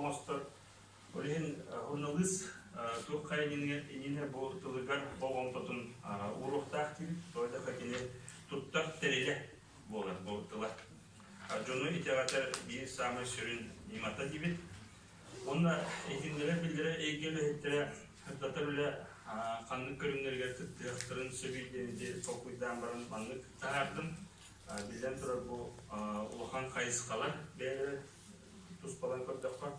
оҥостор. Ол иһин суруналыыс туох хайа иннинэ бу тылыгар болҕомтотун ууруохтаах диибит. Тоҕо диэтэххэ кини туттар тэрилэ буолар бу тыла. Дьону итэҕэтэр биир саамай сүрүн ньымата диибит. Уонна итиннэрэ биллэрэ эйгэ үлэһиттэрэ сырдатар үлэ ханнык көрүҥнэригэр кыттыахтарын сөбүй диэн ити толкуйдаан баран маннык таһаардым. Биллэн турар бу улахан хайысхалар бэйэлэрэ туспалаан көрдөххө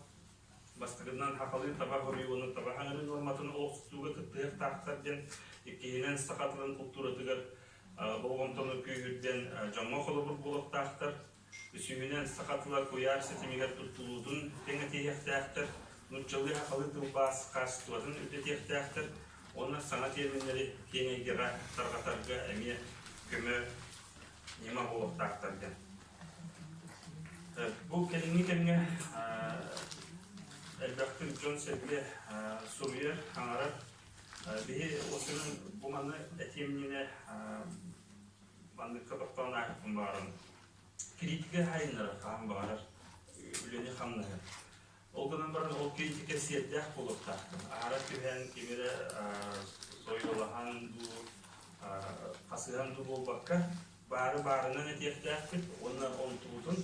Бастакытынан сахалыы таба хоруйу уонна таба хаҥырыы нуорматын олохсутууга кыттыһыахтаахтар диэн, иккиһинэн саха тылын култууратыгар болҕомтону күүһүрдэн дьоҥҥо холобур буолуохтаахтар, үсүһүнэн саха тыла куйаар ситимигэр туттулуутун кэҥэтиһиэхтээхтэр, нууччалыы сахалыы тылбаас хаачыстыбатын үрдэтиэхтээхтэр уонна саҥа терминнэри киэҥ эйгэҕэ тарҕатарга эмиэ көмө ньыма буолуохтаахтар диэн. Бу кэлиҥҥи кэмҥэ элбэхтик дьон-сэргэ суруйар, хаҥарар. Биһи осунун бу маны этиэм иннинэ манныкка тохтоон ааһыахпын баҕарабын. Критика хайыннарар хаһан баҕарар үлэни-хамнаһы. Ол гынан баран ол критика сиэрдээх буолуохтаах. Аһара түһэн ким эрэ сойуолаһан дуу, хасыһан дуу буолбакка, баары баарынан этиэхтээхпит уонна онтубутун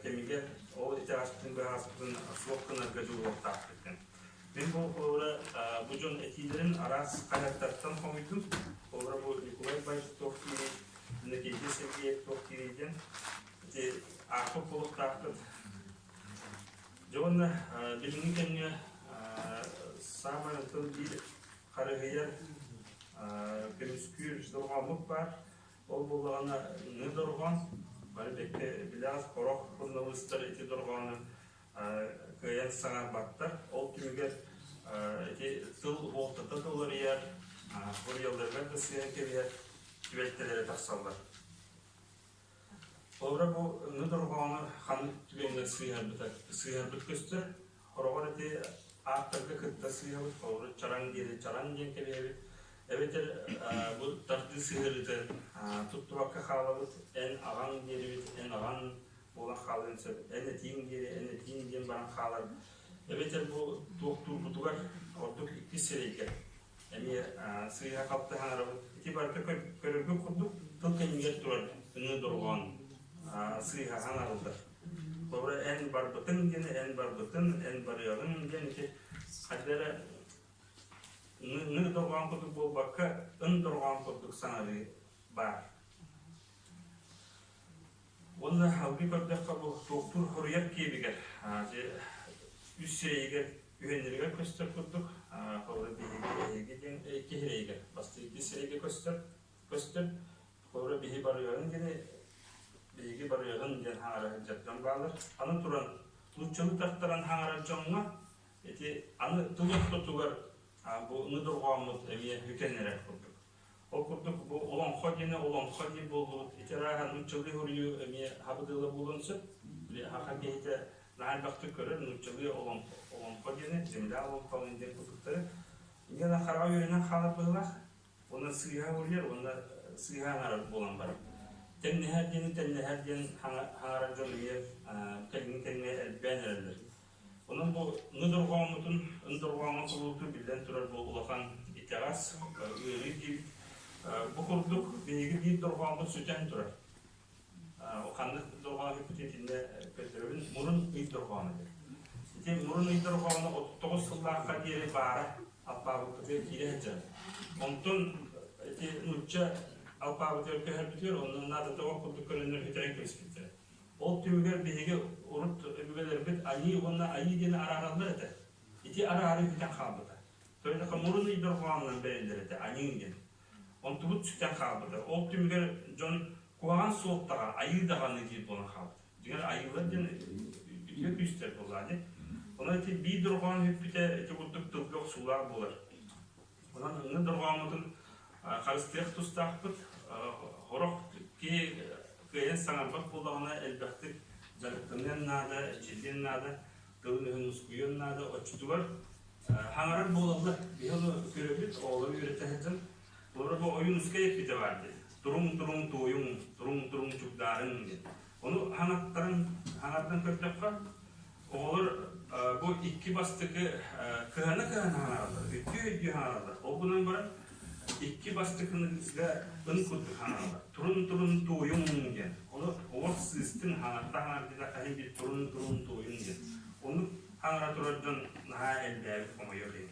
кэмигэр ол итэҕэспитин быһааспытын суох гынарга дьулуһуохтаахпыт диэн. Мин бу холобура бу дьон этиилэрин араас хаһыаттартан хомуйдум. Холобура бу Николай Баев туох диирий, Иннокентий Сергеев туох диирий диэн ити аахпыт буолуохтаахпыт. Дьэ уонна билиҥҥи кэмҥэ саамай онтон биир харыһыйар көмүскүүр дорҕооммут баар. Ол буоллаҕына ны дорҕоон, бары бэккэ билэҕит, сорох суруналыыстар ити дорҕоону кыайан саҥарбаттар. Ол түмүгэр ити тыл уолтата да уларыйар, суруйалларыгар да сыһан кэбиһэр түбэлтэлэрэ тахсаллар. Холобура бу ны дорҕоону ханнык түгэҥҥэ сыыһарбыта сыыһарбыт көстөр. Хороҕор ити ааттарга кытта сыыһабыт, холобура чараҥ диэри чараҥ диэн кэбиһэбит. Эбэтэр бу тардыы сыһыарыыта туттубакка хаалабыт, эн аҕаҥ диэрибит, эн аҕаҥ буолан хаалыан сөп, эн этииҥ диэри, эн этииҥ диэн баран хаалар. Эбэтэр бу туохтуурбутугар ордук иккис сирэйгэ эмиэ сыыһа-халты хаҥарабыт. Ити барыта көрөргө курдук тыл кэннигэр турар ыныы дорҕоон сыыһа хаҥарыллар. Холобура, эн барбытыҥ диэн, эн барбытын, эн барыаҕыҥ диэн ити хайда эрэ ны дорҕоон курдук буолбакка, ын дорҕоон курдук саҥарыы баар. Уонна салгыы көрдөххө бу туохтуур хоруйар киэбигэр үс сирэйигэр үһүөннэригэр көстөр курдук холобура биһиги эһиги диэн икки сирэйигэр бастакы икки сирэйгэ көстөр көстөр холобура биһи барыаҕын диэни биһиги барыаҕын диэн хаҥара сылдьар дьон бааллар аны туран нууччалыы тартаран хаҥарар дьоҥҥо ити аны тыл ортотугар бу ны дорҕооммут эмиэ бүтэн эрэр курдук Ол курдук бу олоҥхо диэни олоҥхо диир буоллубут. Ити арааһа нууччалыы суруйуу эмиэ хабыдыала буолуон сөп. Били саха киһитэ наһаа элбэхтик көрөр нууччалыы олоҥхо, олоҥхо диэни, земля олоҥхо диэн курдуктары. Инньэ хараҕа үөрэнэн хаалар быһыылаах. Уонна сыыһа уруйар уонна сыыһа аҥарар буолан барар. Тэҥнэһэр диэни тэҥнэһэр диэн хаҥарар дьон эмиэ кэлиҥҥи кэмҥэ элбээн эрэллэр. Онон бу ны дорҕооммутун, ын дорҕооҥҥо кубулутуу биллэн турар бу улахан итэҕэс, ыарыы диибит. Бу курдук биһиги биир дорҕооммут сүтэн турар. Ханнык дорҕоон сүппүтүн итиннэ көрдөрөбүн. Мурун ый дорҕооно диэн. Ити мурун ый дорҕооно 39 сыллаахха диэри баара алпаабыппытыгар киирэ сылдьар. Онтон ити нуучча алпаабытыгар көһөрбүтүгэр онно наадата ол курдук көрөннөр сүтэрэн кэбиспиттэрэ. Ол түмүгэр биһиги урут өбүгэлэрбит айыы уонна айыы диэни араараллар этэ. Ити араарыы бүтэн хаалбыта. Тоҕо мурун ый дорҕоонунан бэриллэр этэ аньыы диэн. Онтубут сүтэн хаалбыта. Ол түмүгэр дьон куһаҕан суолтаҕа айыы даҕаны диир буолан хаалбыта. Дьиҥэр айыылар диэн үтүө күүстэр буоллаҕа дии. Онон ити биир дорҕоон бүппүтэ ити курдук тылга охсуулаах буолар. Онон ынны дорҕооммутун харыстыах тустаахпыт. Сорох киһи кыайан саҥарбат буоллаҕына элбэхтик дьарыктаныан наада, эрчиллиэн наада, тылын-өһүн мускуйуон наада. Оччотугар хаҥарар буолаллар. Биһи ону көрөбүт, оҕолору үөрэтэ сылдьан. Олору бу Ойуунускай эппитэ баар диэн. Туруҥ-туруҥ туойуҥ, туруҥ-туруҥ чугдаарыҥ диэн. Ону хаҥаттаран, хаҥардан көрдөххө, оҕолор Бу икки бастакы кыһана-кыһана хаҥараллар, өйдүү-өйдүү хаҥараллар. Ол гынан баран икки бастакыныга ын курдук хаҥараллар. Турун-турун туойуҥ диэн. Ону олох сыыстыҥ хаҥарта хаҥардыта хаһын биир турун-турун туойуҥ диэн. Оннук хаҥара турар дьон наһаа элбээбит хомойуох иһин.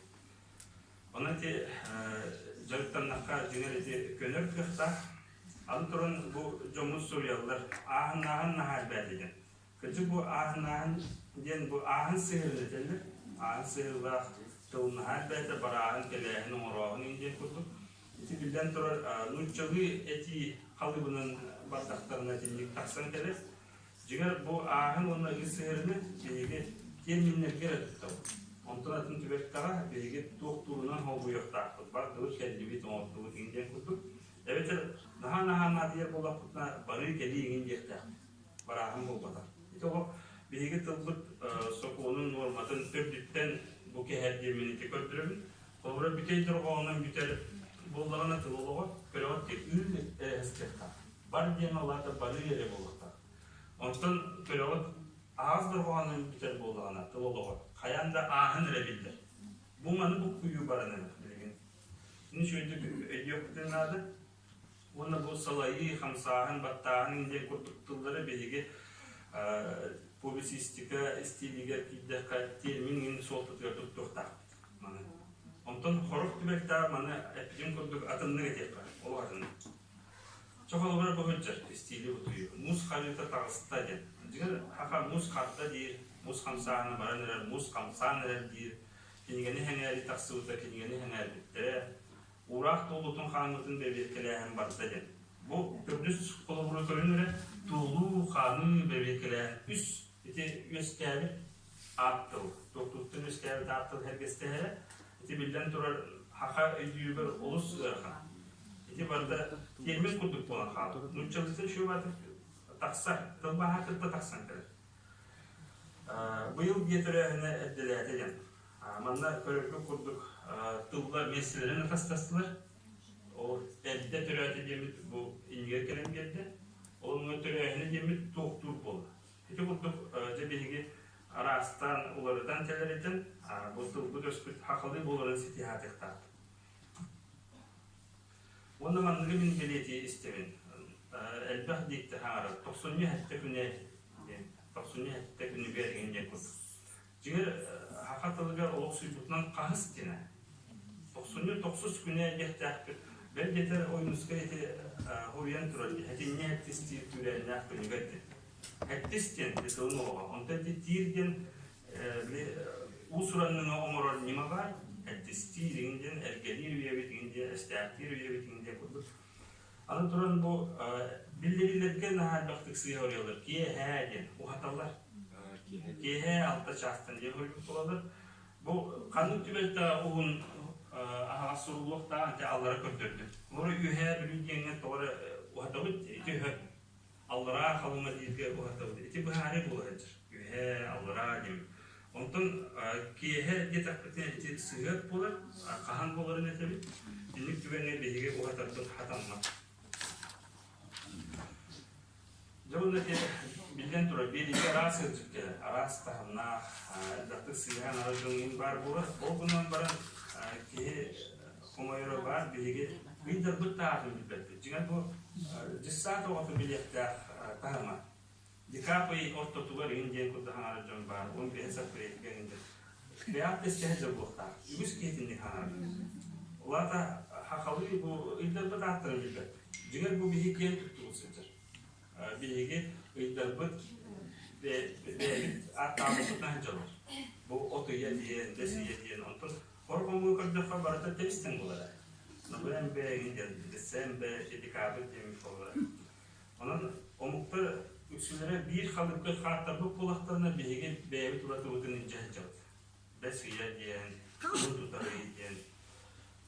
Онон ити дьарыктаннахха дьиҥэр ити көнөр кыахтаах. Аны туран бу дьоммут суруйаллар ааһыннааһын наһаа элбээтэ диэн. Кырдьык бу ааһыннааһын диэн бу ааһын сыһыарын этэллэр. Ааһын сыһыылаах тыл наһаа элбээтэ, барааһын, кэлээһин, оҥорооһун иҥин диэн курдук. Ити биллэн турар нууччалыы этии халыыбынан бардахтарына итинник тахсан кэлэр. Дьиҥэр бу ааһын уонна ыы сыһыарыны биһиги терминнэргэ эрэ туттабыт. Онтон атын түбэлтэҕэ биһиги туохтуурунан холбуйуохтаахпыт, бардыбыт, кэллибит, оҥордубут иҥин диэн курдук. Эбэтэр наһаа-наһаа наадыйар буоллахпытына барыы-кэлии иҥин диэхтээхпит. Барааһын буолбатах. Ити олох биһиги тылбыт сокуонун нуорматын төрдүттэн бу кэһэр диэммин ити көрдөрөбүн. Холобура, бүтэй дорҕоонунан бүтэр буоллаҕына тыл олоҕо көрөҕүт дии ыы эрэ сытыахтаах. Бар диэн ол аата барыы эрэ буолуохтаах. Онтон көрөҕүт аһаҕас дорҕоонунан бүтэр буоллаҕына тыл олоҕо хайаан да ааһан эрэ биллэр. Бу маны буккуйуу баран эрэр билигин. Ини үчүгэйдик өйдүөхпүтүн наада. Уонна бу салайыы, хамсааһын, баттааһын диэн курдук тыллары биһиги публицистика истиилигэр киирдэххэ термин суолтатыгар туттуохтаахпыт маны. Онтон хорох түбэлтэҕэ маны эппитим курдук атыннык этиэххэ, олох атыннык. Чохолобура бу сылдьар истиили бутуйуу. Муус харыыта таҕыста диэн. Дьиҥэр саха муус харда диир, муус хамсааһына баран эрэр, муус хамсаан эрэр диир. Кинигэни сэҥээрии тахсыбыта, кинигэни сэҥээрбиттэрэ. Уураах туолуутун хаамыытын бэбиэркэлээһин барда диэн. Бу төрдүс холобуру көрүн эрэ, туолуу, хаамыы, бэбиэркэлээһин үс ити үөскээбит аат тыл, туохтууттан үөскээбит аат тыл сэргэстэһэрэ, ити биллэн турар саха өйдүүрүгэр олус ыарахан. Ити барыта термин курдук буолан хаалар. Нууччалыыта үчүгэй тахсар, тылбааһа кытта тахсан кэлэр. Быйыл дьиэ төрөөһүнэ эрдэлээтэ диэн. Манна көрөргүт курдук тыллар миэстэлэрин атастастылар. Ол эрдэ төрөөтө диэммит бу иннигэр кэлэн биэрдэ. Ол онно төрөөһүнэ диэммит туохтуур буолла. Ити курдук дьэ биһиги араастаан уларытан тэлэритэн бу тылбыт өспүт хахалыы буоларын ситиһаатыахтаахпыт. Уонна манныгы мин бэлиэтии истэбин. Элбэх диэкти хаҥарар. Тохсунньу сэттэ күнэ диэн. Тохсунньу сэттэ күнүгэр иҥин диэн курдук. Дьиҥэр саха тылыгар олохсуйбутунан хаһыс диэнэ. Тохсунньу тохсус күнэ диэхтээхпит. Бэл диэтэр Ойуунускай ити хоруйан турар дии. Этинньэ эттис диир күүрээннээх күнүгэр диэн. Эттис диэн тылын олоҕо. Онтон ити тиир диэн били уус-уранныҥа оҥорор ньыма баар. Эттистиир иҥин диэн, эргэлиир үйэбит иҥин диэн, эстээхтиир үйэбит иҥин диэн курдук. Аны туран бу биллэриллэргэ наһаа элбэхтик сыыһа уруйаллар. Киэһээ диэн уһаталлар. Киэһээ алта чаастан диэн хоруйбут буолаллар. Бу ханнык түбэлтэ уһун аһаҕас суруллуохтаах ити аллара көрдөрдө. Олору үөһээ Бүлүү диэҥҥэ тоҕо эрэ уһатабыт ити өһө аллараа Халыма дииргэ уһатабыт. Ити быһаарыы буола сылдьар. Үөһээ, аллараа диэн. Онтон киэһэ диэтэхпитинэ ити сыһыат буолар, хаһан буоларын этэбит. Инник түгэҥҥэ биһиги уһатарбыт хатаммат. Дьэ уонна ити биллэн турар, биэриигэ араас ыалдьыт кэлэр, араас таһымнаах, элбэхтик сыыһан ара дьон баар буолар. Ол гынан баран киһи хомойоро баар, биһиги ыйдарбыт да аатын билбэппит. Дьиҥэр бу дьыссаат оҕото билиэхтээх таһыма. Декабрь ый ортотугар иҥин диэн курдук хаҥарар дьон баар, 15 апрельга иҥин диэн. Бэйэҕит тэстэһэ дьоллуохтаах. Үгүс киһи итинник хаҥарар. Ол аата хахалыы бу ыйдарбыт ааттарын билбэт. Дьиҥэр бу биһиги киэн туттубут сылдьар. Биһиги ыйдарбыт бэйэбит ааттаабыппытынан сылдьаллар. Бу от ыйа диэн, бэс ыйа диэн. Онтон хор хомуур көрдөххө барыта тэбис-тэҥ буолара. Ноябрь иҥин диэн, декабрь, декабрь диэн буолара. Онон омуктар үксүлэрэ биир халыыпка хааттарбыт буоллахтарына, биһиги бэйэбит уратыбытын илдьэ сылдьабыт. Бэс ыйа диэн, кулун тутар ый диэн.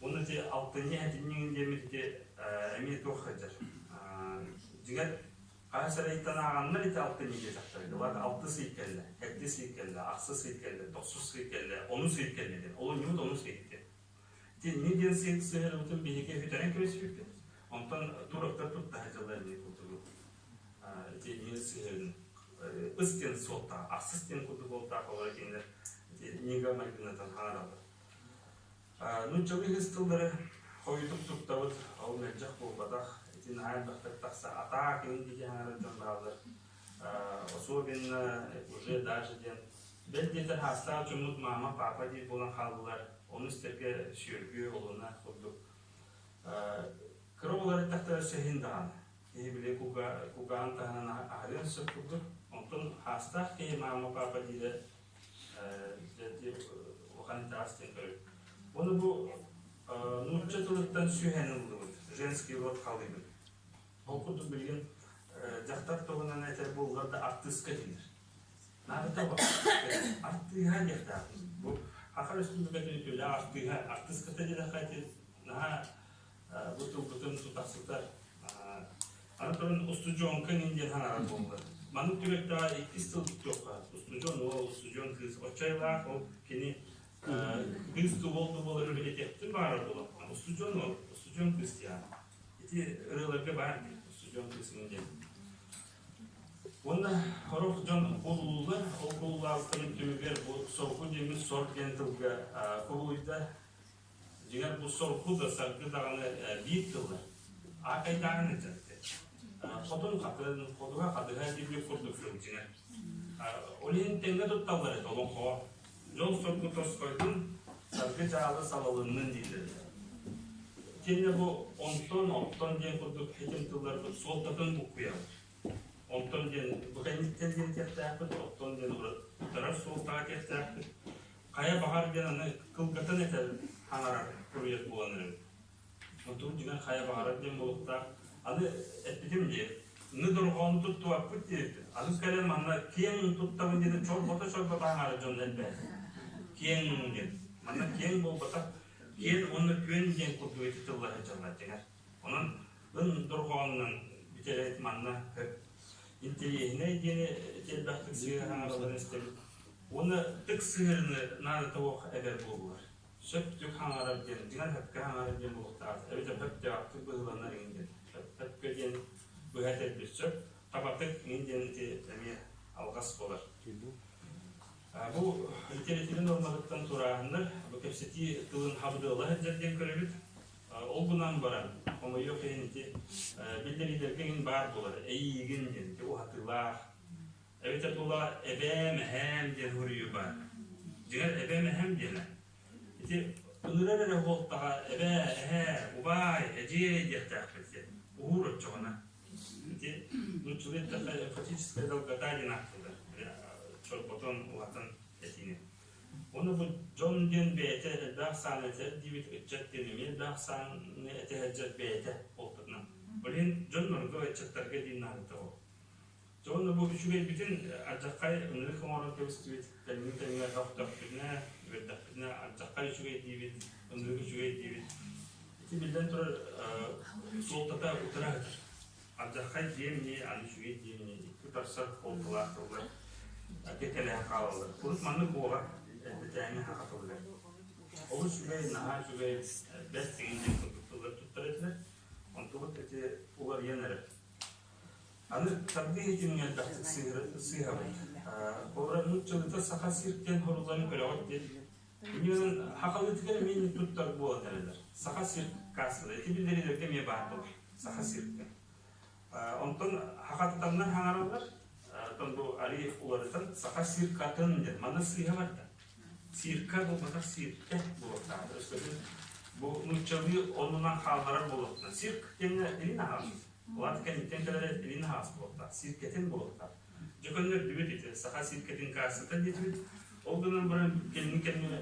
Уонна ити алтынньы сэтинньи диэммит ити эмиэ туох сылдьар. Дьиҥэр, хаһыс эрэ ыйтан ааҕаннар ити алтынньы диэтэхтэрэ. Ол аата алтыс ый кэллэ, сэттис ый кэллэ, ахсыс ый кэллэ, тохсус ый кэллэ, онус ый кэллэ диэн. Олунньубут онус ый диэн. Итинни диэн сыһыарбытын биһиги бүтэрэн кэбиспиппит. Онтон туроктар тутта сылдьаллар дии курдук. Итинни сыһыарын. ыс диэн суолтаах, ахсыс диэн курдук суолтаах олоро кинилэр нига майгынатан хаараллар. Нууччалыы үһүс тыллары хойутук туттабыт, ол мэлдьэх буолбатах. Ити наһаа элбэхтик тахса атаа кини диэки хаҥарар дьон бааллар. Особенно уже даже диэн бэл диэтэр хаастаах дьоммут мама, папа диир буолан хааллылар. Ону истэргэ сүөргү, олуна курдук. Кыра оҕолор эттэхтэрэ өссө иһин даҕаны. Киһи били кугаан таһынан аһарыан сөп курдук. Онтон хаастаах киһи мама, папа диирэ улахан итэҕэс диэн көрөбүт. Уонна бу нуучча тылыттан сүһэн ыллыбыт, женский род халыыбыт. Ол курдук билигин дьахтар туһунан этэр буоллар да артыыска дииллэр. Наадата артыыһа диэхтээхпит. Бу Саха Өрөспүүбүлүкэтин үтүөлээх артыыһа, артыыската диэтэххэ ити наһаа бу тылбытын тутахсытар. Аны туран устудьуонка иҥин диэн хаҥарар буоллар. Маннык түбэлтэҕэ иккис тыл туттуохха. Устудьуон уол, устудьуон кыыс. Оччо айылаах ол кини кыыс да уол да буолар үлэлэтиэхтин баҕарар буолуохха. Устудьуон уол, устудьуон кыыс диэн. Ити ырыаларга баар дии, устудьуон кыыс иҥин диэн. Уонна сорох дьон куолулууллар, ол куолулаабыттарын түмүгэр бу соргу диэммит сор диэн тылга кубулуйда. Дьиҥэр бу соргу да саргы даҕаны биир тыллар. Аакайдааһын этэртэ. Хотун хатын, ходуһа хадыһа диэбит курдук тыл дьиҥэр. Ол иһин тэҥҥэ тутталлар этэ олоҥхоҕо. Дьол-соргу тосхойдун, саргы дьаалы салалыннын дииллэр этэ. Итиэннэ бу онтон, оттон диэн курдук этим тылларбыт суолтатын буккуйабыт. Онтон диэн бу кэнниттэн диэн этиэхтээхпит, оттон диэн утарар суолтаҕа этиэхтээхпит. Хайа баҕар диэн аны кылгатан этэр хаҥарар суруйар буолан эрэбит. Онтубут дьиҥэр хайа баҕарар диэн буолуохтаах. Аны эппитим дии, ны дорҕоону туттубаппыт диэбиппит. Аны кэлэн манна киэҥ туттабын диэн чорбото-чорбото аҥаара дьон элбээтэ. Киэҥ диэн. Манна киэҥ буолбатах, киэн уонна күөн диэн курдук ити тыллар сылдьаллар дьиҥэр. Онон ын дорҕоонунан бүтэрээт манна хөп интэриэһинэй диэни элбэхтик сыыһа хаҥаралларын истэбит. Уонна тык сыһыарыны наадата суох эбэр буоллулар. Сөп түк хаҥарар диэн, дьиҥэр сөпкө хаҥарар диэн буолуохтаах. Эбэтэр сөптөөхтүк быһыыланар иҥин диэн. Сөпкө диэн быһа этэрбит сөп. Табатык иҥин диэн ити эмиэ алҕас буолар. Бу литература нуорматыттан турааһыннар, бу кэпсэтии тылын хабыдыала сылдьар диэн көрөбүт. Ол гынан баран, хомойуох иһин ити биллэриилэргэ иҥин баар буолар, эйиигин диэн ити уһатыылаах, эбэтэр була эбээм, эһээм диэн суруйуу баар. Дьиҥэр эбээм, эһээм диэнэ. Ити ынырар эрэ буолтаҕа эбээ, эһээ, убаай, эдьиэй диэхтээхпит диэн. Уһуур оччоҕуна. Ити нууччалыы эттэххэ эмфатическая долгота диэн ааттыыллар. Чорботон, улаатан этиини. Уонна бу дьон диэн бэйэтэ элбэх сааны этэр диибит, ыччат диэн эмиэ элбэх сааны этэ сылдьар бэйэтэ буолбутунан. Ол иһин дьоннорго, ыччаттарга диэн наадата ол. Дьэ уонна бу үчүгэйбитин алдьархай ынырык оҥорон кэбистибит, тэҥҥэ тэҥҥэ төхтөхпүтүнэ, үөрдэхпитинэ алдьархай үчүгэй диибит, ынырык үчүгэй диибит. Ити биллэн турар суолтата утара сытар. Алдьархай диэм ини, аны үчүгэй диэм ини икки утарсар суолталаах тыллар кэккэлэһэн хаалаллар. Урут маннык буола эрдэтээҥи хахатыллар. Олус үчүгэй, наһаа үчүгэй, бэрт диэн курдук тыллар туттар этилэр. Онтубут ити уларыйан эрэр. Аны тардыы иһитин элбэхтик сыыһабыт. Холобура, нууччалыыта Саха сиртэн хорулларын көрөҕүт диэн. Иннинэн хахалыытыгар эмиэ туттар буолан эрэллэр. Саха сир кассата. Ити биллэриилэргэ эмиэ баар буолар. Саха сиртэн. Онтон хахатытаннар хаҥараллар. Оттон бу Алиев уларытан Саха сиркатын диэн. Манна сыыһа барда. Сирка буолбатах сиркэ буолуохтаах. Өскөтүн бу нууччалыы оннунан хаалларар буолуохтаах. Цирк диэҥҥэ илин аһаҕас. Улаат кэнниттэн кэлэрэ илин аһаҕас буолуохтаах, сиркэтин буолуохтаах. Дьэ көннөрдүбүт ити саха сиркэтин каассата диэтибит. Ол гынан баран кэлиҥҥи кэмҥэ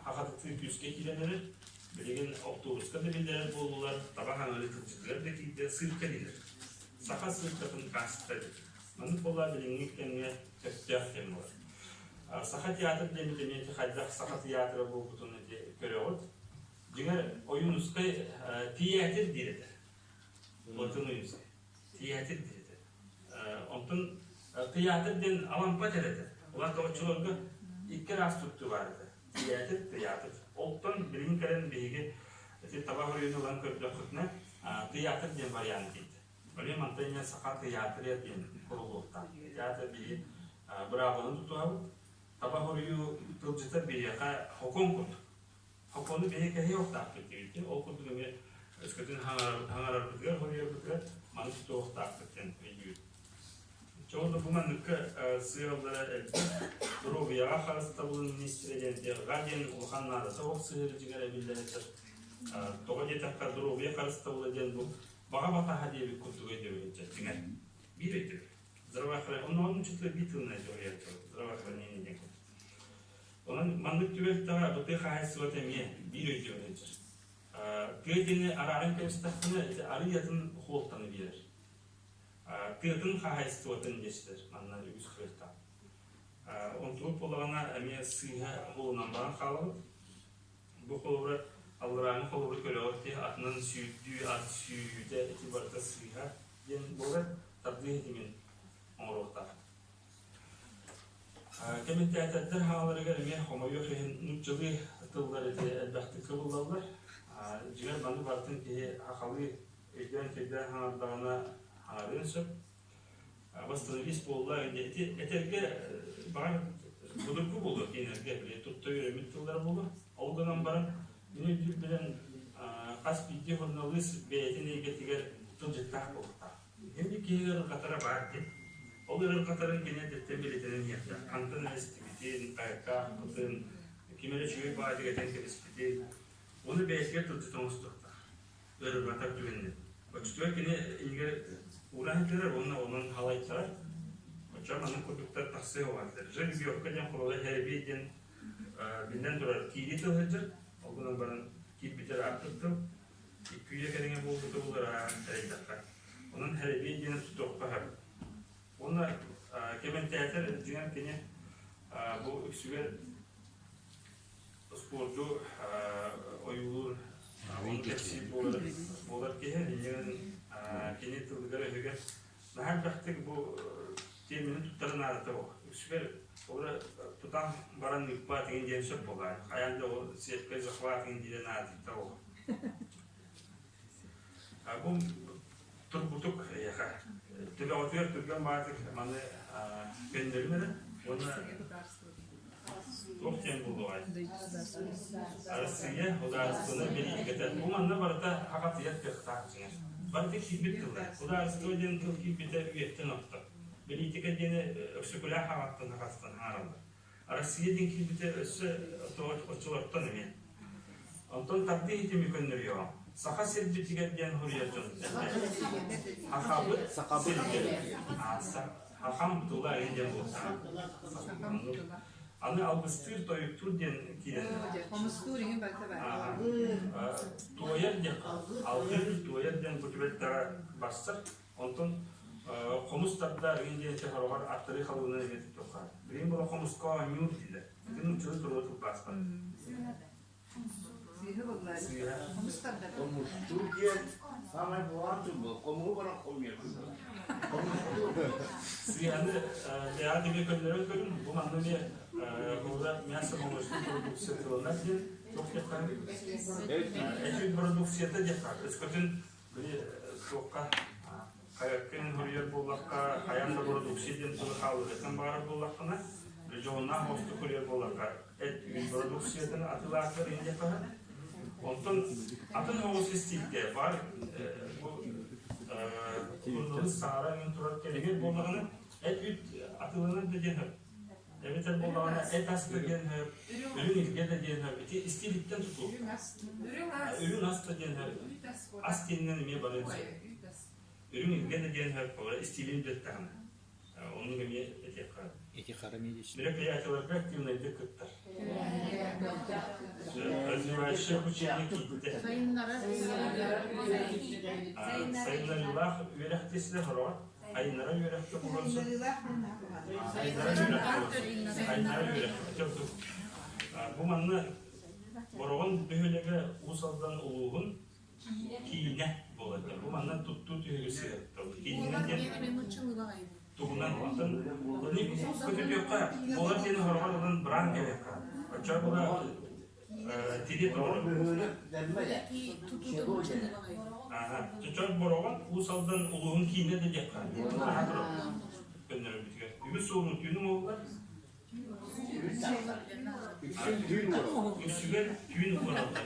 хахатытыы күүскэ киирэн эрэр. Билигин оптуобуска да биллэрэр буоллулар, таба хаҥырыы тылдьытыгар да киирдэ, сыырка дииллэр. Саха сыыркатын каассата диэн. Маннык буолла билиҥҥи кэмҥэ сөптөөх кэм буолар. Саха театр диэммит эмиэ ити хайдах саха театра буолбутун ити көрөҕүт. Дьиҥэр Ойуунускай тиээтир диир этэ. Платон Ойуунускай. Тыйаатыр диир этэ. Онтон тыйаатыр диэн Алампа этэр этэ. Улаата оччолорго икки араас туттуу баар этэ. Тыйаатыр, тыйаатыр. Олтон билигин кэлэн биһиги ити таба хоруйун ылан көрдөххүтүнэ, тыйаатыр диэн вариант диэбит. Эмиэ мантан инньэ Саха тыйаатыра диэн курулуохтаах. Театр биһи быраабыланы тутуһабыт. Таба хоруйуу тылдьыта биһиэхэ хокуон курдук. Хокуону биһи кэһиэхтаахпыт диэбит. Ол курдук эмиэ өскөтүн хаҥарарбытыгар, хоруйарбытыгар маны тутуохтаахпыт диэн өйдүүр. Чоҕу бу манныкка сыаллара элбэх. Доруобуйаҕа харыстабылын министрэ диэн дьыалаҕа диэн улахан наадата суох сыһыарыытыгар эбиллэн этэр. Тоҕо диэтэххэ, доруобуйа харыстабыла диэн бу баҕа батаһа диэбит курдук өйдөбүл дьиҥэр. Биир өйдөбүл. Здравоохранение. Онно оннун чутла биир тылынан здравоохранение диэн курдук. Онон маннык түбэлтэҕэ бу тыа хаһаайыстыбата эмиэ биир өйдөбүл сылдьар. Тыа диэни арааран кэбистэхпинэ, ити арыый атын хуолтаны биэрэр. Тыатын хаһаайыстыбатын диэччилэр манна үгүс кыахтаах. Онтубут буоллаҕына эмиэ сыыһа холунан баран хаалабыт. Бу холобура алларааҥҥы холобуру көрөҕүт дии атынан сүүрдүү, ат сүүрүүтэ ити барыта сыыһа диэн буолар, тардыы ситимин оҥоруохтаах. Кэмитиэтэрдэр хааларыгар эмиэ хомойуох иһин нууччалыы тыллар ити элбэхтик кыбыллаллар. Дьиҥэр маны барытын киһи сахалыы өйдөөн-төйдөөн хаҥардаҕына хаҥарыан сөп. Восстановись буолла ити этэргэ баҕар судургу буолуо кинилэргэ били тутта үөрэммит тыллара буолуо. Ол гынан баран мин өйдүүрбүнэн хас биирдии суруналыыс бэйэтин эйгэтигэр тылдьыттаах буолуохтаах. Кини киһи ыарырҕатара баар дии. Ол ыарырҕатарын кини эрдэттэн билитинэн иһиэхтээх. Хантан эрэ истибитин, хайаттаахпытын, ким эрэ үчүгэй баайдык этэн кэбиспитин, ону бэйэтигэр тылдьыт оҥостуохтаах. Ыарырҕатар түгэнинэн. Оччотугар кини иннигэр ууран кэлэр уонна онон халайтарар. Оччоҕо маннык курдуктар тахсыа уһаатылар. Жеребьевка диэн холобура Хэрбий диэн биллэн турар киирии тыл сылдьар. Ол гынан баран киирбитэ ырааппыт тыл. Икки үйэ кэриҥэ буолбута булар тэрийдэххэ. Онон Хэрбий диэн тутуохха сөп. Уонна кэмэнтээтэр дьиҥэр кини бу үксүгэр спорду ойуулуур ону кэпсиир буолар, буолар киһи. Иннинэн кини тылыгар-өһүгэр наһаа элбэхтик бу тиэмэни туттара наадата суох. Үксүгэр олору тутан баран ыыппат игин диэн сөп буолар. Хайаан да ол цепкэй захват игин диэн наадата суох. Бу тургутук эйиэхэ. Төбөҕүтүгэр түргэн баатык маны көннөрүн эрэ уонна туох диэн буолуоҕай? Арассыыйа судаарыстыбаннай бэлиитикэтэ бу манна барыта хахатыйар кыахтаах дьиҥэр. Барыта киирбит тыллар. Судаарыстыба диэн тыл киирбитэ үйэттэн орто. Бэлиитикэ диэни Өксөкүлээх аҕаттан хахастан аараллар. Россия диэн киирбитэ өссө оччолортон эмиэ. Онтон тардыы итими көннөрүөҕүҥ. Саха сирбитигэр диэн суруйар дьон Хахабыт сиригэр. Хахам тыла эҥин диэн буолтаҕа. Аны алгыстыыр, тойуктуур диэн киирэн. Хомустуур иһин барыта бар. Туойар диэн алгыыр, туойар диэн бу түбэлтэҕэ барсар. Онтон хомус тарда игин диэн сороҕор аттарыы халыҥынан эмиэ туттуохха. Билигин була хомуска оонньуур дииллэр. Ити нууччалыы туруга тылбааспат. Сыыһа булла. Сыыһа. Хомус тарда. Хомустуур диэн саамай буолаан тыл хомуһу баран хомуйар Хомустуур. Сыыһаны бэйэҕэ эмиэ көннөрөн көрүн. Бу манна эмиэ холобура мясо-молочный продукция тылынан диэн туох диэххэ эт продукцията диэххэ өскөтүн Били туохха хайаккын суруйар буоллахха, хайаан да бородууксуйа диэн тылы хаалларыаххын баҕарар буоллаххына, били дьоһуннаах оҕустук суруйар буоллахха, эт үүт бородууксуйатын атыылаахтар иһин диэххэ Онтон атын оҕус истиилгэ баар бу суруналыыс саҥара иҥин турар кэлигир буоллаҕына, эт үүт атыыланар да диэн Эбэтэр буоллаҕына эт ас да диэн сөп, үрүҥ илгэ да диэн сөп. Ити истиилиттэн тутул. Үрүҥ ас. Үрүҥ ас да диэн сөп. Ас диэнинэн эмиэ барыан сөп. Үрүҥ илгэ да диэн сөп, ол истиилин бүттэҕинэ. Оннук эмиэ этиэххэ. Ити хара медичный. Мероприятиеларга активнайдык кыттар. Развивающее обучение киирдэ. Сайыннарыылаах үөрэх тиэсилэ сороҕор Айыннара үөрэххэ булан Айыннара үөрэххэ Бу манна Бороҕон бөһүөлэгэ Уус Алдан улууһун киинэ буолар. Бу манна туттуу түһүгү сыһыаттабыт. Киининэн диэн тугунан онтон көтүтүөххэ буолар диэн хороҕор ылан быраан кэлиэххэ. Оччо була Тири турар. Бөһүөлэк дэммэ село дэнэр. Аха. Чочор Бороҕон Уус Алдан улууһун киинэ да диэххэ. Аха турар. Көннөрөрбүтүгэр. Үгүс суолун түүнүн уоллар. Үксүн түүн уораллар. Үксүгэр түүн уораллар.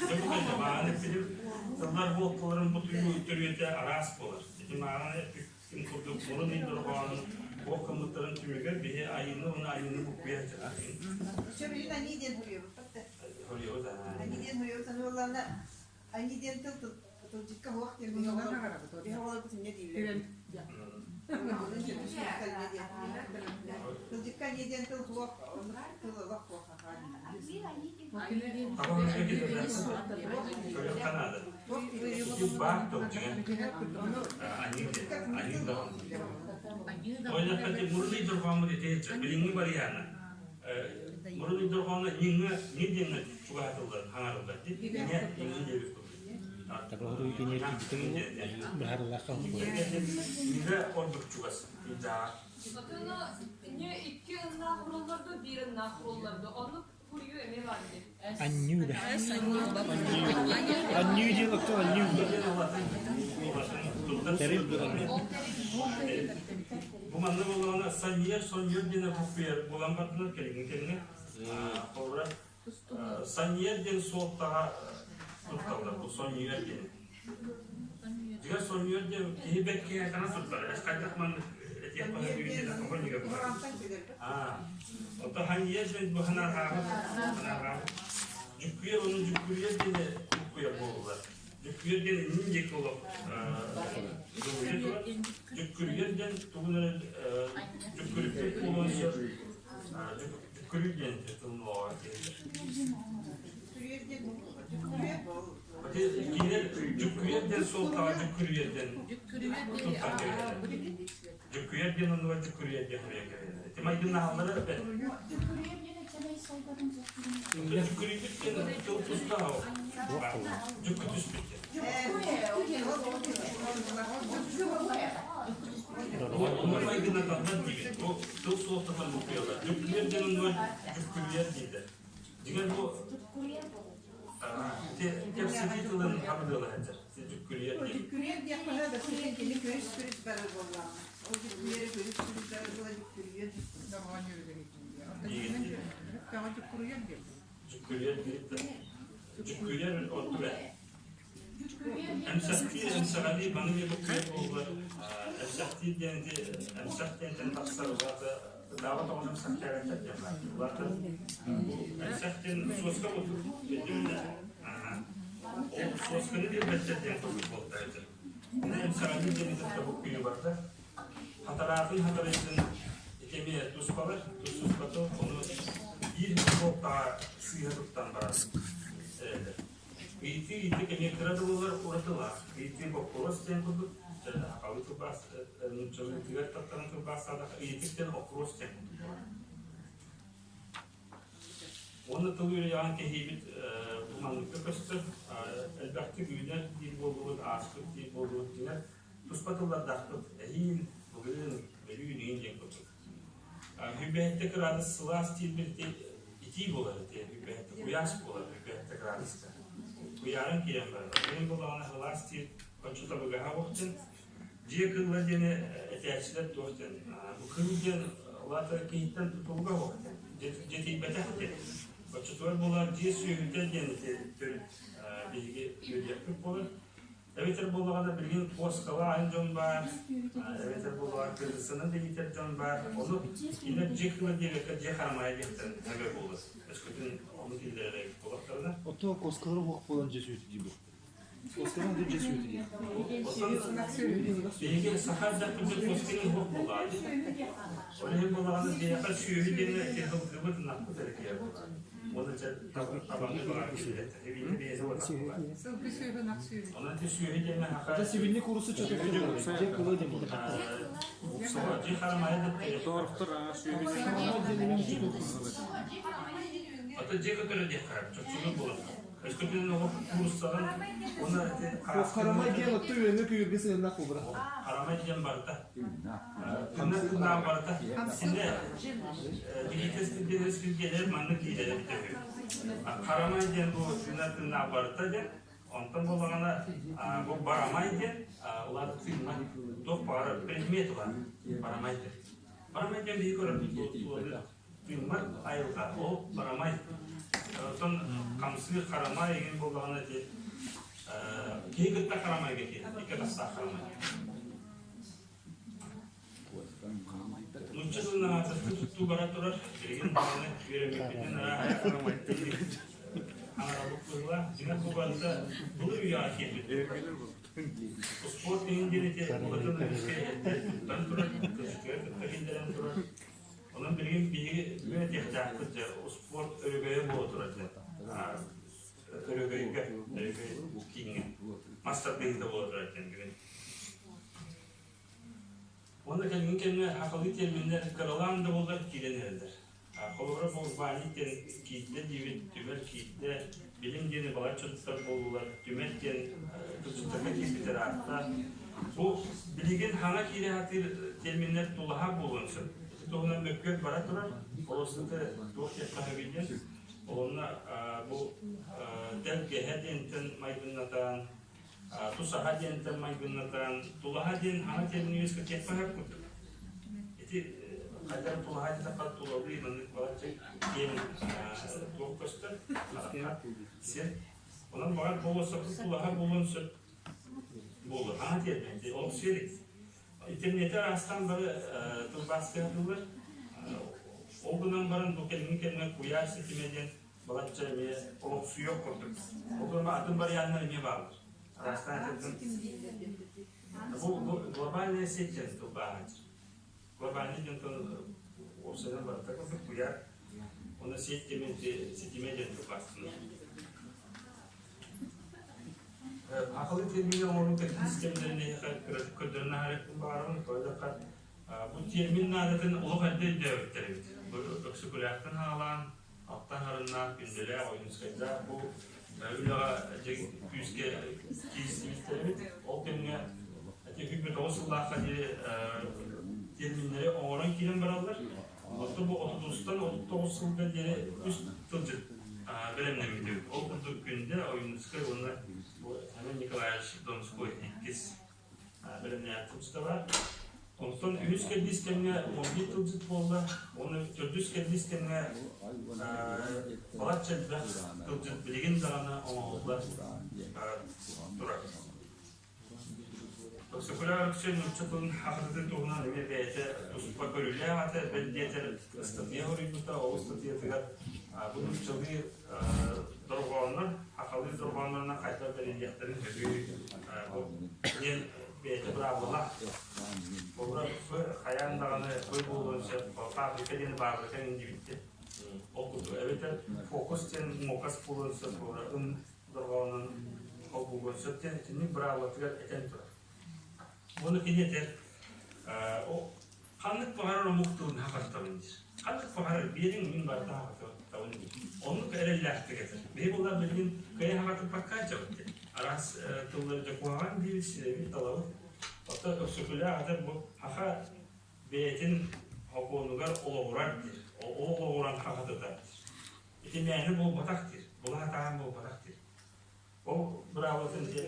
Дьэ бу кэннэ мааны эппитим тыллар буолталарын бутуйуу төрүөтэ араас буолар. Ити мааны эппитим курдук мурун ый дорҕоонун туох гыммыттарын түмүгэр биһи айыыны уонна айыыны буккуйа сылдьабыт. Сөбүлүн аньыы диэн суруйабыт да. Суруйабыт аа. Аньыы диэн суруйабыт саныылларына аньыы диэн тыл тылдьыкка суох диэн биһи оҕолорбут инньэ дииллэр. Тылдьыкка аньыы диэн тыл суох, тыл олох суох Билиҥҥи барыйаана мурун дорҕооно ньиҥҥэ ньи диэҥҥэ чугаһатыллар хаҥарыллар дии ньиҥ диэбит курдук Ньиҥэ ордук чугас Отоно не икки ыннаах урулларду, биир ыннаах урулларду. Оннук хуруйу эмиэ бар дии. Анньыы да. Анньыы диэн оттон анньыы. Тэрил Бу манна буоллаҕына саньер соньер диэн буккуйар буолан бардылар кэлиҥҥи кэмҥэ. Холобура саньер диэн суолтаҕа тутталлар бу соньер диэн. Дьиҥэр соньер диэн киһи бэрт киһи туттар. Хайдах маннык Оттон ханьыйар диэн бу ханаарҕааҕы ханаарҕааҕы дьүккүйэр уонна дьүккүрүйэр диэни буккуйар буолуллар. Дьүккүйэр диэн иннин диэки олох дьулуйа турар. Дьүккүрүйэр диэн тугун эрэ дьүккүрүппүт буолуон сөп. Дьүккүрүй диэн тылын олоҕор киирэр. Кинилэр дьүккүйэр диэн суолтаҕа дьүккүрүйэр диэн туттан кэбиһэллэр. Дьүккүйэр диэн оннугар дьүккүрүйэр диэн суруйан кэбиһэллэр. Ити майгыннаһаллара эбээт. Дьүккүрүйбүт диэн тыл тустаах Дьүккү түспүт диэн. Оннук майгыннаталлар диибит. Бу тыл суолтатын буккуйаллар. Дьүккүйэр диэн оннугар дьүккүрүйэр дииллэр. Дьиҥэр бу кэпсэтии тылын хабыдыала сылдьар. Дьүккүрүйэр диэн. Дьүккүрүйэр диэххэ сөп, кини көрүс-көрүс барар буоллаҕына. Ол дьүккүрүйэрэ көрүс-көрүс барар буола дьүккүрүйэр. Дьүккүрүйэр диэн. Дьүккүрүйэр оттуга. Эмсэхтиир, эмсэҕэлиир маны эмиэ буккуйар буоллар. Эмсэхтиир диэн ити эмсэх диэнтэн тахсар улаата ытаабат оҕону эмсэхтээбэттэр диэн баар. Улаата бу эмсэх диэн суоска курдук өйдүүн да. Ол суосканы биэрбэттэр диэн курдук буолта этэ. Ини эмсэҕэлиир диэни кытта буккуйуу барда. Хатараатын хатарыйтын ити эмиэ туспалар, тус-туспатын ону биир суолтаҕа сыыһа туттан баран эрэллэр. Ыйытыы ыйытык эмиэ кыра да буоллар уратылаах. Ыйытыы боппуруос диэн курдук, сахалыы тылбаас нууччалыытыгар таттаран тылбаастаатахха ыйытык диэн опрос диэн курдук буолар. Уонна тыл үөрэҕин кэһиибит бу манныкка көстөр. Элбэхтик үүнэр диир буоллубут, ааспыт диир буоллубут дьиҥэр туспа тыллардаахпыт. Эһиил, былырыын, бөлүүн иин диэн курдук. Хүбэһиттэ кыраадыс сылаас диирбит итии буолар ити хүбэһиттэ куйаас буолар хүбэһиттэ кыраадыска. Куйаарын киирэн барар. Онон буоллаҕына сылаас диир ончу табыгаһа буохтун. Дьиэ кыыла диэни этээччилэр туох диэн бу кыыл диэн улаата киһиттэн тутулуга суох дьэтийбэтэх диэн. Оччотугар буолар дьиэ сүөһүтэ диэн ити төрүт биһиги үөрүйэхпит буолар. Эбэтэр буоллаҕына билигин куоскалаан дьон баар, эбэтэр буоллаҕына кыргызстанан да иитэр дьон баар. Ону кинилэр дьиэ кыыла диэбэккэ дьиэ харамайа диэхтэрин сөбө буолар. Өскөтүн ону киллэрэр эбит буоллахтарына. Оттон куоскалара уһук буолан дьиэ сүөтү диибит. Куоскаларын дьиэ сүөтү диир. Оттон биһиги саха эрдэхпитинэ куосканы уһук буоллаҕа дии. Ол иһин буоллаҕына биһиэхэ сүөһү диэни киһи ынахпыт эрэ киһи буоллаҕа. Уонна дьэ табаны баҕар киһи Сылгы сүөһү, ынах сүөһү. Онон ити сүөһү диэн аха Это сибинни курсы что-то дьиэ кыла диэн дьиэ харамайа да Торохтор сүөһү Ото дьиэ көтөрө диэххэ чоччулук буолар. Өскөтүн олох кууруссаҕын уонна ити Харамай диэн отту үөнү күйүргэ сыһыннах кубра. Харамай диэн барыта. Ханна тынаах барыта. Синэ Дигитес килгелер маннык киирэр эбитэ үһү. Харамай диэн бу тыына тынаах барыта диэн. Онтон буоллаҕына бу барамай диэн улаата тыынна туох баҕарар предмет улаат барамай диэн. Барамай диэн биһи көрөрбүт тыыммат айылҕа ол барамай. Оттон хамсыыр харамай игин буоллаҕына ити киһи кытта харамайга киирэр, икки тастаах харамай. Нуучча тылынан аатырбыт туттуу бара турар. Билигин даҕаны үөрэммиппитин арааһа аҥарабыт быһыылаах. Дьиҥэр бу барыта былыр үйэҕэ киирбит. Спорт иһин диэн ити былыргы өрүскэ туттан турар, кырдьыгы кытта киллэрэн турар. Онон билигин биһиги үөрэтиэхтээхпит дьэ спорт өрөгөйө буола турар дьэ. Өрөгөйгө, өрөгөй кииҥҥэ мас тардыһыыта буола турар диэн бүгүн. Уонна кэлиҥҥи кэмҥэ сахалыы терминнэр кыралаан да буоллар киирэн эрэллэр. Холобура, бу урбаанньык диэн киирдэ диибит, түмэл киирдэ, билим диэни балачча туттар буоллулар, түмэл диэн тылдьыттарга киирбитэ ыраатта. Бу билигин хаҥа киирэ сатыыр терминнэр тулаһа буолуон сөп. Ити туһунан мөккүөр бара турар, холостута туох диэххэ сөбүй диэн. Онно бу тэлгэһэ диэнтэн майгыннатан, тусаһа диэнтэн майгыннатан, тулаһа диэн хаҥа термини үөскэтиэххэ сөп курдук. Ити хайдах тулаһа диэтэххэ тулалыы маннык балачча киэҥ туох көстөр, сир. Онон баҕар болуоссаппыт тулаһа буолуон сөп буолуо. Хаҥа термин, ол сир. Интернети араастаан бары тылбаастыа сатыыллар. Ол гынан баран бу кэлиҥҥи кэмҥэ куйаар ситимэ диэн балачча эмиэ олохсуйуох курдук. Ол гынан атын варианнар эмиэ бааллар. Араастаан Бу глобальная сеть диэн тылбааһа. Глобальный диэн тыл уопсайынан барыта курдук куйаар. Оны сеть ситимэ диэн тылбаастанар. Акылы термини оҥоруу кэрдиис кэмнэрин эһиэхэ кыратык көрдөрөн аһарыахпын баҕарабын. Тоҕо бу термин наадатын олох эрдэ өйдөөбүттэр эбит. Бу Өксөкүлээхтэн хаалаан, Алтан Харыннаах, Күндэлээх, Ойуунускайдаах бу үлэҕэ күүскэ киирсибиттэр эбит. Ол кэмҥэ ити 19 сыллаахха диэри терминнэри оҥорон киирэн бараллар. Оттон бу отутустан 39 сылга диэри үс тылдьыт бэлэмнэммитибит. Ол курдук Күндэ, Ойуунускай уонна Семен Николаевич Донской иккис бэлэмнээх тылдьыта баар. Онтон үһүс кэрдиис кэмҥэ 11 тылдьыт буолла. Уонна төрдүс кэрдиис кэмҥэ балачча элбэх тылдьыт билигин даҕаны оҥоһулла турар. Өксөкүлээх Өлөксөй нуучча тылын хахытытын туһунан эмиэ бэйэтэ туспа көрүүлээх этэ, бэл диэтэр ыстатыйа суруйбута, ол ыстатыйатыгар бу нууччалыы дорҕооннор, сахалыы дорҕооннорунан хайдах бэриллиэхтэрин сөбүй бу диэн бэйэтэ быраабылалаах. Холобура, хайаан даҕаны ый буолуон сөп, фабрика диэн баабырыка диэбиттэр. Ол курдук эбэтэр фокус диэн муокас буолуон сөп, холобура, ым дорҕоонун холбуугун сөп диэн итинник быраабылатыгар этэн турар. Уонна кини этэр, ханнык баҕарар омук тылын хахаттабын диир. Ханнык баҕарар биэриҥ мин барыта хахаттабын диир. Оннук эрэллээхтик этэр. Биһи буоллар билигин кыайа хахатыппакка дьабыт диэн. Араас тыллары дьэ куһаҕан диибит, сирэбит, талабыт. Оттон Өксөкүлээх этэр бу хаха бэйэтин хокуонугар олоҕурар диир. Ол олоҕуран хахатытар диир. Ити мээнэ буолбатах диир, былаһа-таһан буолбатах диир. Ол быраабылатын дьэ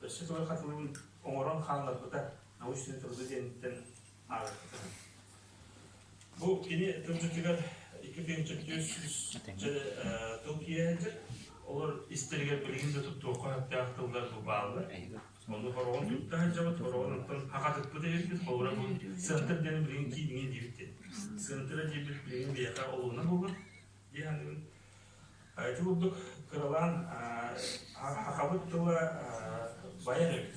өссө төгүл хатылыгын оҥорон хаалларбыта научный труды диэниттэн ааҕыахпыта. Бу кини тылдьытыгар 2400 тыл киирэ сылдьар. Олор истэригэр билигин да туттуохха сөптөөх тыллар бу бааллар. Ону хороҕун тутта сылдьабыт, хороҕун оттон хахатыппыт эбиппит, холобура бу центр диэн билигин кииҥҥэ диэбит диэн. Центра диэбит билигин биһиэхэ олуона буолар дии саныыбын. Ити курдук кыралаан хахабыт тыла байар эбит.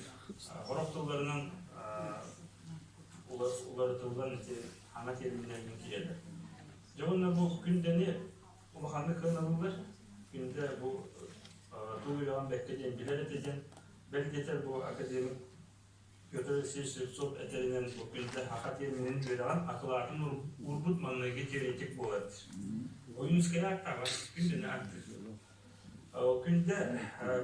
Хорох тылларынан уларытыллан ити хаҥа терминнэринэн киирэллэр. Дьэ уонна бу күндэни улаханнык кыаналыыллар. Күндэ бу тыл үөрэҕин бэккэ диэн билэр этэ диэн бэл диэтэр бу академик Петр Алексеевич Слепцов этэринэн бу күндэ саха терминин үөрэҕин акылаатын уурбут маҥнайгы теоретик буолар диир. Ойуунускайы ааттаабат, күндэни ааттыыр. Күндэ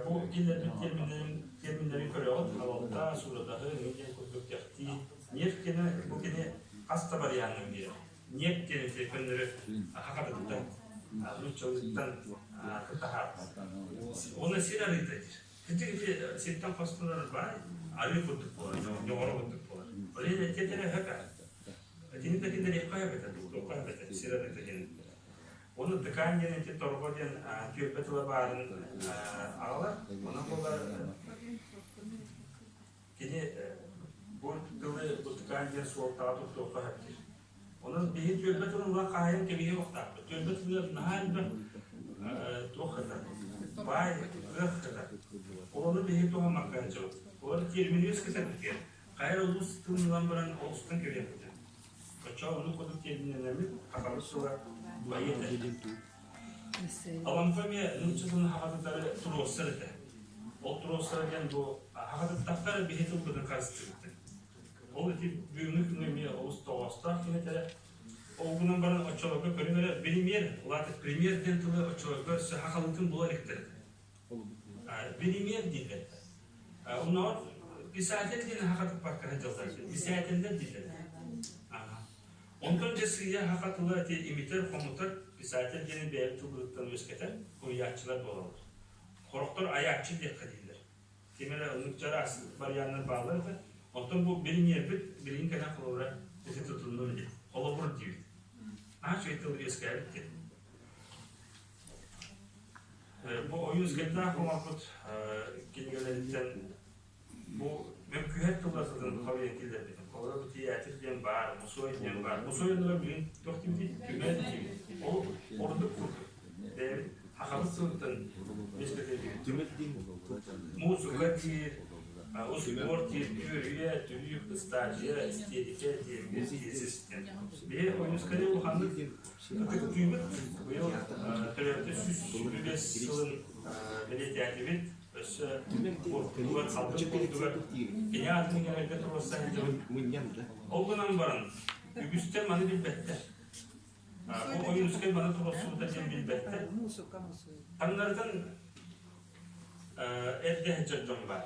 бу киллэрбит терминнэрин терминнэрин көрөҕүт, халалта, суурадаһы, эҥин диэн курдук кэхтии. Нефть диэни бу кини хас да варианын биэрэр. Нефть диэн ити көннөрү хахатыттан, нууччалыыттан таһаарбыт. Уонна сир арыыта диир. Кырдьык ити сиртэн хостонор баай арыы курдук буолар, ньоҕоро курдук буолар. Ол иһин этиэтэрэ өһөк Итини да киллэриэххэ эбэтэ, туохха эбэтэ, сир арыыта диэн. Ону дыкаан диэн ити торҕо диэн түөлбэ тыла баарын аҕалар. Онон буолар кини бу тылы бу дыкаан диэн суолтаҕа туттуохха сөп диир. Онон биһи түөлбэ тылын ылан хаайан кэбиһиэх охтаахпыт. Түөлбэ тылыгар наһаа элбэх туох кытар, баай, кыах кытар. Ол ону биһи туһаммакка сылдьабыт. Олор термини үөскэтэрбитигэр хайа эрэ улуус тылын ылан баран олустан кэбиһэппитэ. Оччоҕо оннук курдук терминнэнэммит хахабыт сыла байыа этэ. Алампа эмиэ нуучча тылын хахатытары туруорсар этэ. Ол туруорсара диэн бу хахатыттахха эрэ биһи тылбытын харыстыыбыт. Ол ити бүгүҥҥү күҥҥэ эмиэ олус тоҕоостоох киһи этэрэ. Ол гынан баран оччолорго көрүҥ эрэ биримиэр, улаата премьер диэн тылы оччолорго өссө хахалыытын була иликтэр этэ. Биримиэр дииллэр этэ. Оннооҕор писатель диэн хахатыппакка сылдьаллар. Писателлэр дииллэр. Онтон дьэ сыыйа хаха тыла ити имитэр, хомутар писатель диэни бэйэбит тылбытыттан үөскэтэр суруйааччылар буолаллар. Сорохтор айааччы диэххэ дииллэр. Ким эрэ оннук чараас варианнар бааллар этэ. Оттон бу билиниэрбит билигин кэлэн холобура ити тутуннум ини. Холобур диибит. Наһаа үчүгэй тыл үөскээбит диэн. Бу Ойуунскайдаах оҥорбут кинигэлэриттэн бу мөккүһэр тыллар сытын хоруйан киллэрбитим. Холобура бу тиээтир диэн баар, мусуой диэн баар. Мусуой оннугар билигин туох диибитий? Түмэл диибит. Ол ордук курдук. Бэйэбит Хахабыт сылыттан Муусука диир, успуорт диир, түөрүйэ, түлүүк, ыстаадьыйа, истиэрикэ диир, тиэсис диэн. Биһи Ойуунускайы улаханнык ытыктыыбыт. Быйыл төрөөбүтэ 125 сылын бэлиэтээтибит. Өссө куорпутугар, салгын куорпутугар кини аатын иҥэрэргэ туруорса сылдьабыт. Ол гынан баран, үгүстэр маны билбэттэр. Бу Ойуунускай маны туруорсубута диэн билбэттэр. Таҥнарытан эрдэ сылдьар дьон баар.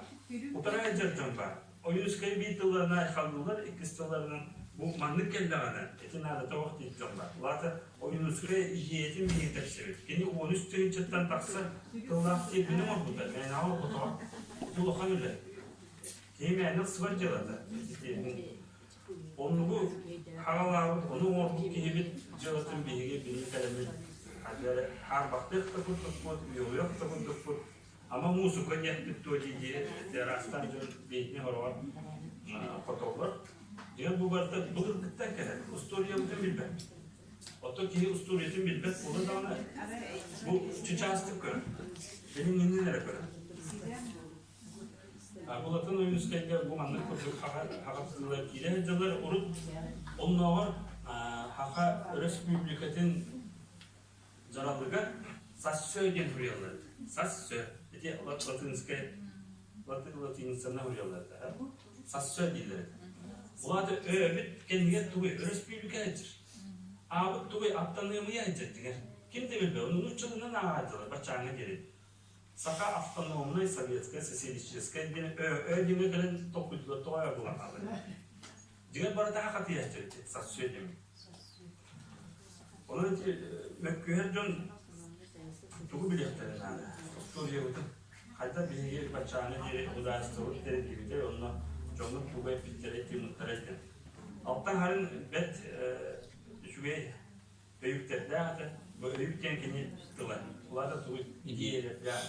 Утара сылдьар дьон баар. Ойуунускай биир тылларынан айхаллыыллар, иккис тылларынан бу маннык кэллэҕинэ ити наадата суох диир дьон баар. Ол аата Ойуунускай идиэйэтин биһиги тэпсэбит. Кини 13 тыһыынчаттан тахса тыллаах термини оҥорбута, мээнэҕэ оҥорботоҕо. Ити улахан үлэ. Киһи мээнэ ылсыбат дьыалата. Ити термин. Оннугу хаалаабыт, ону оҥорбут киһибит дьыалатын биһиги билин кэлэммит хаарбахтыах да курдукпут, үөҕүөх да курдукпут. Ама муусука диэхпит дуо дии араастаан дьон бэйэтин хороҕор хотоллор. Дьиҥэр бу барыта былыргыттан кэлэр. Устуоруйабытын билбэппит. Оттон киһи устуоруйатын билбэт буола даҕаны бу чычаастык көрөр. Билин иннин эрэ көрөр. Былатын Ойуунускайга бу маннык курдук хаха тыллар киирэ сылдьаллар. Урут оннооҕор Саха Өрөспүүбүлүкэтин дьаралыгар Сассө диэн суруйаллар. Сассө. Ити латинскай латиницаны суруйаллар да. Сассө дииллэр этэ. Ол аата өөбүт кэннигэр тугуй өрөспүүбүлүкэ сылдьар. Аабыт тугуй аптаныамыйа сылдьар дьиҥэр. Ким да билбэт. Ону нууччалыынан ааҕааччылар баччааҥҥа диэри. Саха автономнай советскай социалистическай диэн өө диэҥҥэ кэлэн толкуйдуулар тоҕо өө буолан хаалар. Дьиҥэр барыта хатыйааччы сассүө диэн. Онон ити мөккүһэр дьон тугу билиэхтэрин наада. Устуоруйабытын хайдах биһиги баччааҥҥа диэри судаарыстыбабыт тэриллибитэ онно дьоммут тугу эппиттэрэ тыыммыттара диэн. Алтан Харын бэрт үчүгэй өйүктэрдээх этэ. Бу өйүк диэн кини тыла. Улаата тугу идиэйэлэрдээх.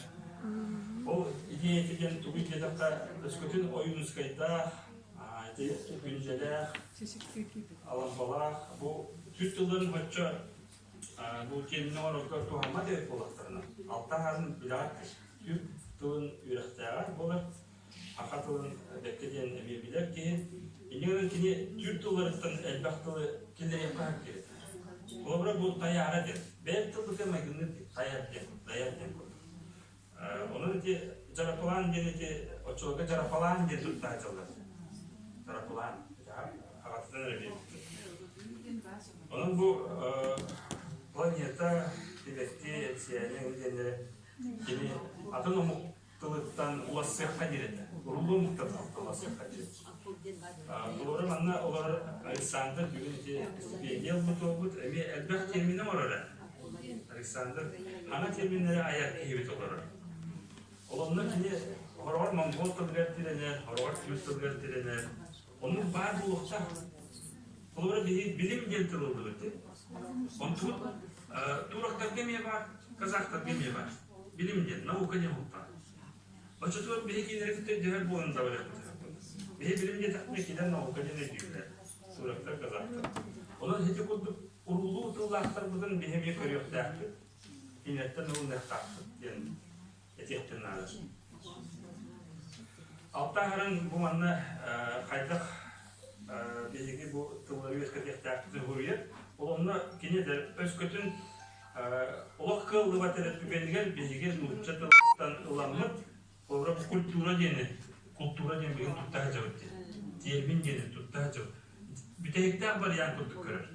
Ол идиэйэтэ диэн тугу диэтэххэ, өскөтүн Ойуунускайдаах, ити Күндэлээх, Алампалаах бу түс тылларын оччо бу термини оҥорорго туһаммат эбит буоллахтарына, алта аһарын билэҕит түс тылын үөрэхтээҕэ буолар, саха тылын бэккэ диэн эмиэ билэр киһи. Инньэ гынан кини түүр тылларыттан элбэх тылы киллэриэххэ сөп киһи. Холобура бу тайаара диэн. Бэйэм тылбытыгар майгынныыр тайар диэн, дайар диэн курдук. Онон ити жарапалаан диэн ити оччолорго жарапалаан диэн туттааччылар. Жарапалаан. Аҕатынан эрэ биэрбиттэр. Онон бу планета, Тибетти, Энсиэни диэннэри. Кини атын омук тылыттан улассыахха диир этэ. Уруллуу омуктартан улассыахха диир. Олору манна олорор Александр бүгүн ити стипендия ылбыт уолбут эмиэ элбэх термини оҥорор ээ. Александр саҥа терминнэри айар киһибит олорор. Ол онно кини хороҕор монгол тылыгар тирэнэр, хороҕор түүр тылыгар тирэнэр. Оннук баар буолуохтаах. Холобура биһи билим диэн тыл ыллыбыт дии. Онтубут турактарга эмиэ баар, казахтарга эмиэ баар. Билим диэн, наука диэн буолтаах. Оччотугар биһи кинилэри кытта өйдөһөр буолан табарыахпыт. Биһи билим диэтэхпинэ кинилэр наука диэн өйдүүллэр. Турактар, казахтар. Онон ити курдук уруулуу тыллаахтарбытын биһи эмиэ көрүөхтээхпит, кинилэртэн ылыныахтаахпыт диэн этиэхпин наада. Алтааһыран бу манна хайдах биһиги бу тыллары үөскэтиэхтээхпитин суруйар. Ол онно кини да өскөтүн олох кыаллыбат эрэ түгэнигэр биһиги нуучча тылыттан ыламмыт холобура культура диэни култуура диэн билигин тутта сылдьабыт диэн термин диэни тутта сылдьабыт. Бүтэһиктээх вариант курдук көрөр.